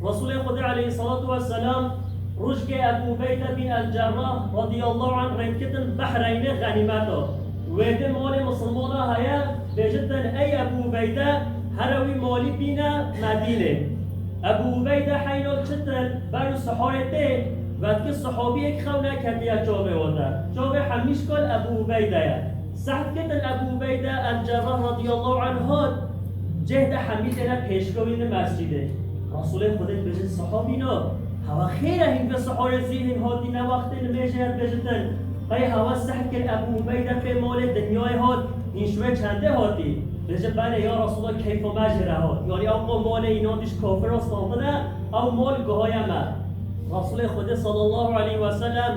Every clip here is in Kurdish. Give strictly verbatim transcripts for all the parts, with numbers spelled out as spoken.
Resulê Xwedê aleyhissalatu vesselam rojkê Ebu Ubeyde bin el-Cerrah radiyallahu anh rêdkitin Behreynê xenîmeta. Wê di malê misilmana heye, bêjitin, ey Ebu Ubeyde, here wî malî bîne Medînê. Ebu Ubeyde heyno çitin ber û siharê tê, vetkî sihabiyek xew neketiye çavê wate. Çavê hemî şkal Ebu Ubeyde ye. Sehf ketin Ebu Ubeyde el-Cerrah radiyallahu anh hat, ceh de hemî têne pêşkewî li mescîdê. Resulê Xwedê dibêje, sihabîno, hewa xêr e, hîn vê siharê zû hîn hatî, ne wextê nimêjê ye, dibêjitin. Qey hewa sehf kir Ebu Ubeyde pê malê dinyayê hat, hîn ji wê çendê hatî? Dibêje, belê ya Resulallah, keyfa me jê re hat. Yanî ew qo malê înan dîş kafira standine, ew mal guhaya me. Resulê Xwedê sallallahu aleyhi ve sellem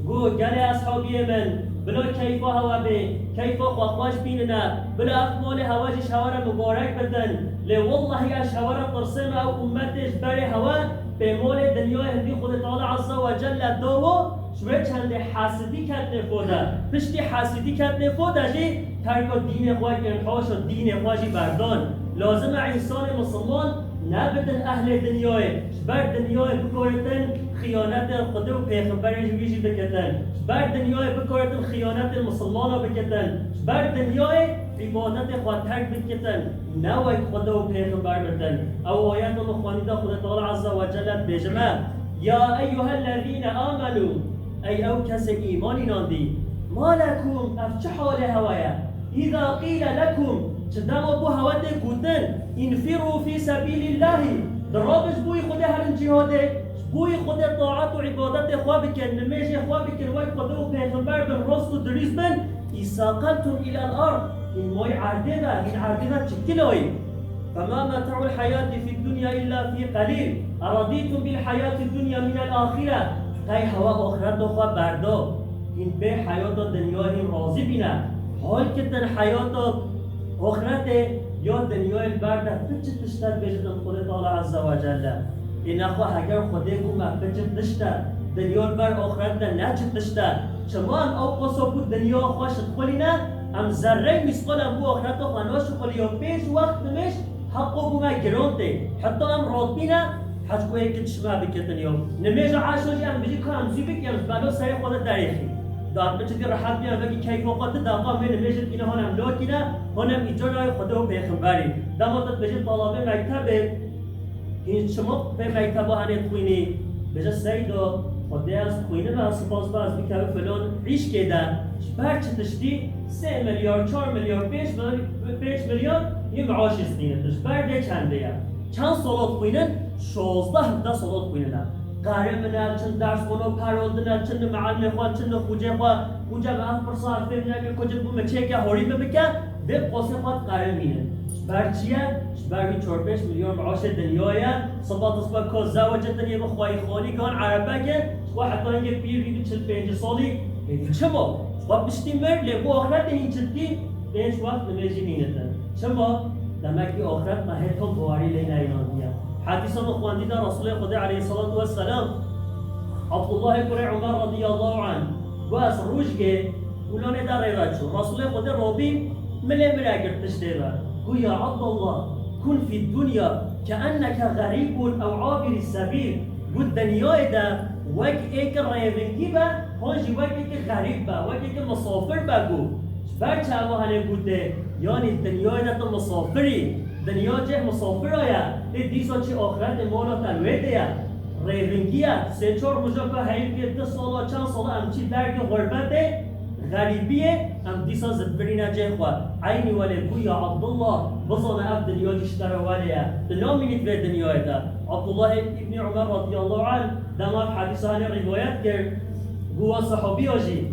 got, gelê eshabiyê min, bila keyfa hewa bê, keyfa xwe xweş bînine, bila ev malê hewa jî ji hewa re mubarek bitin. Lê wellahî ez ji hewa re tirsêm, ew ummetê ji berê hewa pê malê dinyayê hindî Xwedê Teala Azze ve Celle dawo, ji wê çendê hesidî ketnê xwe de. Piştî hesidî ketnê xwe de jî terka dînê xwe kirin, haşa dînê xwe jî berdan. Lazim e însanê misilman nebitin ehlê dinyayê, ji ber dinyayê bikoritin xiyanetê Xwedê û pêxemberê jî wî jî bikitin. Ji ber dinyayê bikoritin xiyanetê misilmana bikitin. Ji ber dinyayê îbadetê xwe terk bikitin. Ne wek Xwedê û pêxember bitin. Ew ayeta min xwendî de Xwedê Teala Azze ve Celle dibêje me, ya eyyuhellezîne amenû, ey ew kesê îman înandî, ma lekum, ev çi halê hewa ye? Îza qîle lekum, çi dema bo hewa tê gotin, înfirû fî sebîlîllahî, di rabin ji bo yî Xwedê herin cîhadê, ji bo yî Xwedê taet û îbadetê xwe bikin, nimêjê xwe bikin, wek Xwedê û pêxember bin, rast û dirîst bin, îsaqeltum îlel ard, hîn mayî erdê de, hîn erdê de çi kiloyî? Fema meta'ul heyatî fî dunya îlla fî qelîl. Eradîtum bil heyatî dunya minel axîre. Qey hewa axireta xwe berda. Hîn bê heyata dinyayê hîn razî bîne. Hal kitin heyata axretê ya dinyayê li ber de piçi tişt e dibêjin Xwedê Teala Azze ve Celle. Ê nexwe heger Xwedê ku me piçi tişt e, dinya li ber axret de ne çi tişt e. Çima em ew qasa ku dinya xwe şixulîne, em zerrey mîsqal em bo axreta xwe naşixulî ya pênc wext nimêj heqo bo me giran tê. Heta em radbîne, hez ku êk tişt me bikitin ya. Nimêja eşa jî em bijî ka em zû bikin, em ji bela serê xwe de derêxî. Da em biçin rehet biyan, vekî keyfa xwe di deqa mê nimêjin tîne hon em lakîne, hon em îcar nayê Xwedê û pêxemberî. Dema tu dibêjî talabê mektebê, hîn çima pê mekteba henê dixwînî? Bêje, Seydo, Xwedê ez dixwînim, ez spas be, ez bikeve filan îşkê de. Ji ber çi tiştî sê milyar, çar milyar, pênc milyar, pênc milyar yê meaşê stîne. Tu ji ber vê çendê ye? Çend sala dixwînin? Şazdeh hevdeh sala dixwînine. Qere min e, çin ders xwe parol dine, çin li mealimê xwe, çin li xucê xwe, xuce min ev pirsa fêm nekir, ku cid bû min çêke horî min bike, vê qasê xwe diqerimînin. Ji ber çi ye? Ji ber wî çar pênc milyon meaşê dinyayê ye. Siba tisba ka zewecê tenê bi xweyî xalî kan erebeke, ji xwe heta hingê pîr bî bi çil pêncî salî. Êdî çima? Ji xwe piştî mir, lê bo axretê hîn çi dikî? Pênc wext nimêjî nînitin. Çima? Demek ki axret me hê tam bawerî lê neyinandiye. Hedîsa min xwendî de Resulê Xwedê aleyhissalatu vesselam, Abdullahê kurê Umer radiyallahu anh, got, ez rojgê Gulanê de rê ve çû. Resulê Xwedê robî milê min re girt piştê ve. Got, ya Abdullah, kun fî dunya keenneke xerîbun ew abirî sebîl. Got, dinyayê de wek êk rêvingî be, hon jî wek êk xerîb be, wek êk misafir be. Got, ji ber çi eva henê gotê? Yanî dinyayê de tu misafirî. Dinya cih misafira ye. Ê dîsa çi axretê mala te wê de ye. Rêvingî ye. Sê çar roja ka heyî bike, du sala, çend sala em çî dergê xurbetê, xerîbiyê, em dîsa zidbirîne cê xwe. Eynî welê bû ya Abdullah, bizane ev dinya jî ji te re welê ye. Tu namînî di vê dinyayê de. Abdullah îbnî Umer radiyallahu anh dema ev hedîsa henê rîwayet kir, bû wa sehabiya jî.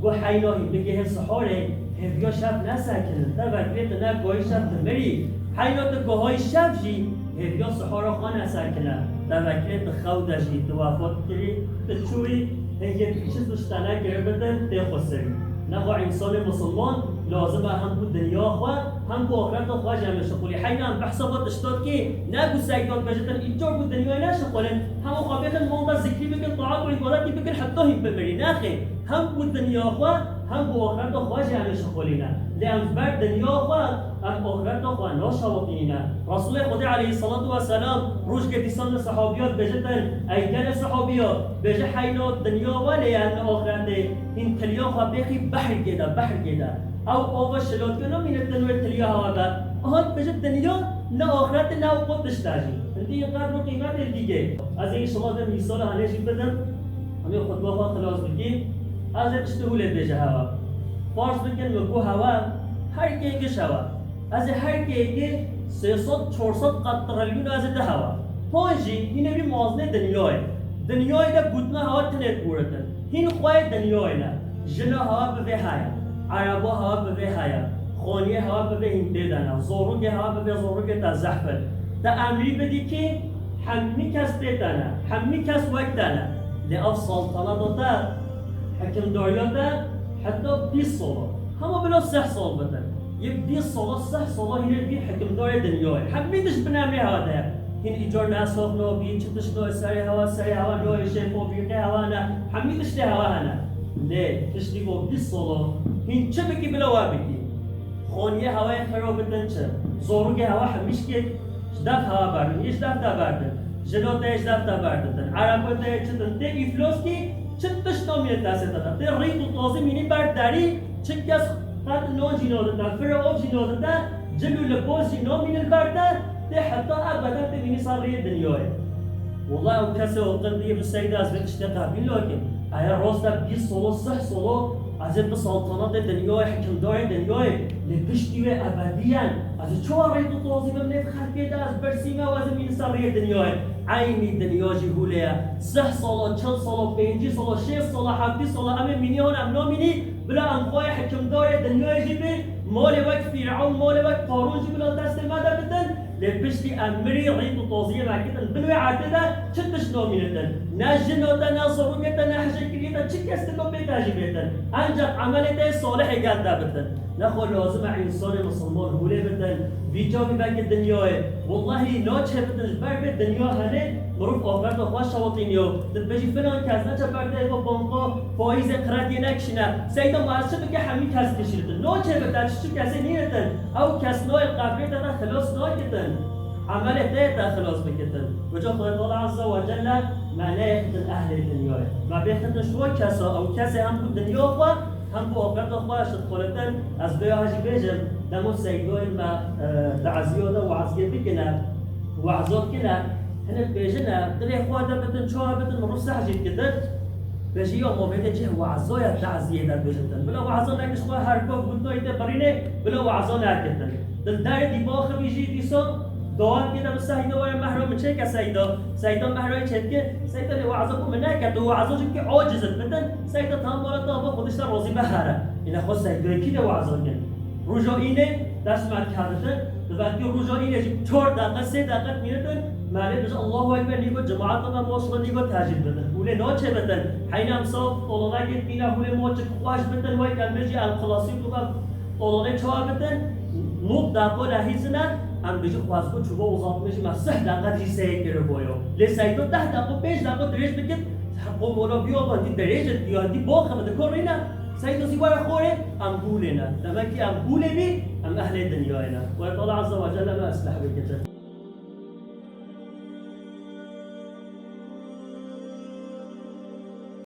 Got, heyna hîn bigihê siharê, hêviya şev nesekinin. Te vekirê tu ne goyî şev tu mirî. Heyna tu gohayî şev jî, hêviya sihara xwe nesekine. Te vekirê tu xew de jî, tu wefat kirî, tu çûyî, hingê tu çi tişt te nekiribitin, tê xwe serî. Nexwe însanê misilman lazim e hem bo dinya xwe, hem bo axireta xwe jî em şixulî. Heyna em behsa va tişta dikê, ne ku seyda dibêje, tu îcar bo dinyayê neşixulin, hema xwe bêxin mal de zikrî bikin, taat û îbadetî bikin, heta hîn bimirî. Nexê. Hem bo dinya xwe, hem bo axireta xwe jî em ê şixulîne. Lê em ji ber dinya xwe, em axireta xwe naşewitînîne. Resûlê Xwedê aleyhisselatu vesselam rojkê dîsan li sehabiya dibêje, ten, ey gelê sehabiya, bêje, heyna dinya welê ye ne axiretê, hîn tiliya xwe bêxî behrikê de, behrikê de. Ew ava şilotke namîne tenê wê tiliya hewa be. Aha dibêje dinya ne axiretê ne ew qut tişt e jî. Hindî qedr û qîmetê dîgê. Ez ê şima vê mîsala henê jî bidim. Em ê xutba xwe xilas bikî. Ez ê tiştê hûlê bêje hewa. Farz bikin min got hewa, her kêkiş hewa. Ez ê her kêkê sê sed çar sed qat trilyona ez ê de hewa. Hon jî hînê vî muwazinê dinyayê. Dinyayê de gotina hewa tinê diguretin. Hîn xweyê dinyayê ne. Jina hewa bi vê heye. Ereba hewa bi vê heye. Xaniyê hewa bi vê hîn tê de ne. Zorokê hewa bi vê zorokê te zehf in. Te emrî bidî kî hemî kes pê te ne. Hemî kes wek te ne. Lê ev saltanata te, hikimdariya te heta bîst sala. Hema bila seh sal bitin. Yê bîst sala, seh sala hînê bî hikimdarê dinyayê. Hemî tişt bin emrê hewa de ye. Hîn îcar ne sof nabî, çi tişt nayê serê hewa, serê hewa nayê, şêf û bîqê hewa ne. Hemî tiştê hewa hene. Lê piştî bo bîst sala hîn çi bikî bila we bikî. Xaniyê hewayê xirab bitin çi? Zorokê hewa hemî şikê ji def hewa berdin, yê ji def de berdin. Jina te yê ji def de berditin. Ereba te yê çi din? Tê îflos kî çi tişt namîne destê te de. Tê rît û tozî mînî ber derî, çi kes qet nan jî nadite, firê ov jî nadite, cil û libas jî namîne li ber te, tê heta ebeden tê mînî ser rêyê dinyayê. Wellahî ew kesê oqil bî bi seyda ez vê tiştê qebîl nakim. Eya rast e bîst solo, sih solo, ez ê bi saltanatê dinyayê, hikimdarê dinyayê, lê piştî wê ebediyen, ez ê çawa rêt û tozî bim nêv xelkê de, ez birsîme û ez ê mînî ser rêyê dinyayê. Eynî dinya jî hûlê ye. Sih solo, çil solo, pêncî solo, şêst solo, heftî solo, em ê mînî hon em namînî, bila em xwayê hikimdarê dinyayê jî bi, malê wek Fîrewn, malê wek Qarûn jî bila destê me de bitin, lê piştî em mirî rît û toziyê me kitin bin wê erdê de çi tişt namînitin. Ne jina te, ne zarokê te, ne hijêkiriyê te, çi kes dika pê te jî bêtin. Enceq emelê te yê salihê gel te bitin. Nexwe lazim e însanê misilman hûlê bitin, vî çavî veke dinyayê. Wellahî naçe bitin ji ber vê dinya henê mirov axireta xwe şewitîniyo. Tu dibêjî filan kes neçe ber te êva banka faîzê qrediyê nekişîne. Seyda ma ez çi bike hemî kes kişîtin. Naçe bite çi çi kesê nînitin. Ew kes nayê qebrê te de xilas nakitin. Emelê te yê te xilas bikitin. Wisa Xwedê Teala Azze ve Celle me neyê xitin ehlê dinyayê. Me bê xitin ji wan kesa, ew kesê hem ku dinya xwe hem ku axireta xwe ji xolitin, ez vêya jî bêjim, dema seydoyên me, e, teziya de we'zgê bikine, we'za dikine, hinek bêjine, dilê xwe de bitin, çawa bitin, min rû seh jî dikitin, bêjî ya ma vêdê cih we'za ya teziyê de bêjitin. Bila we'za nekiş xwe her kov gotnayê te birînê, bila we'za nekitin. Di derê dî baxivî jî dîsa, dawet kê de bi seyda were mehra min çêke seyda. Seyda mehra yê çêdike, seyda lê we'za ku min neke, tu we'za jî ki aciz it bitin, seyda tam were ta bo xwe dişte rozî be here. Îne xwe seydayê kî de we'za kin. Roja înê dest me dikevite, di vekî roja înê jî çar deqe, sê deqe mînitin, me lê bije Allahu Ekber, nîgo cemaat me maşallah nîgo tecîd bitin. Hûlê naçê bitin. Heyna em saf tolonekê dîne hûlê ma çik xweş bitin, wek em bêjî El Clasico be. Tolonê çawa bitin? Nod deqo lehîzine, em bijî xwezgo çûbo uzatmê jî me sih deqe jî seyê kiriboyo. Lê seydo deh deqo, pênc deqo dirêj bikit, heqo mola biyo bandî dirêj diyo, dî boxe bi dikorîne, seydo zî were xorê, em hûlê ne. Demek ki em hûlê bî, em ehlê dinyayê ne. Xwedê Teala Azze ve Celle me esleh bikitin.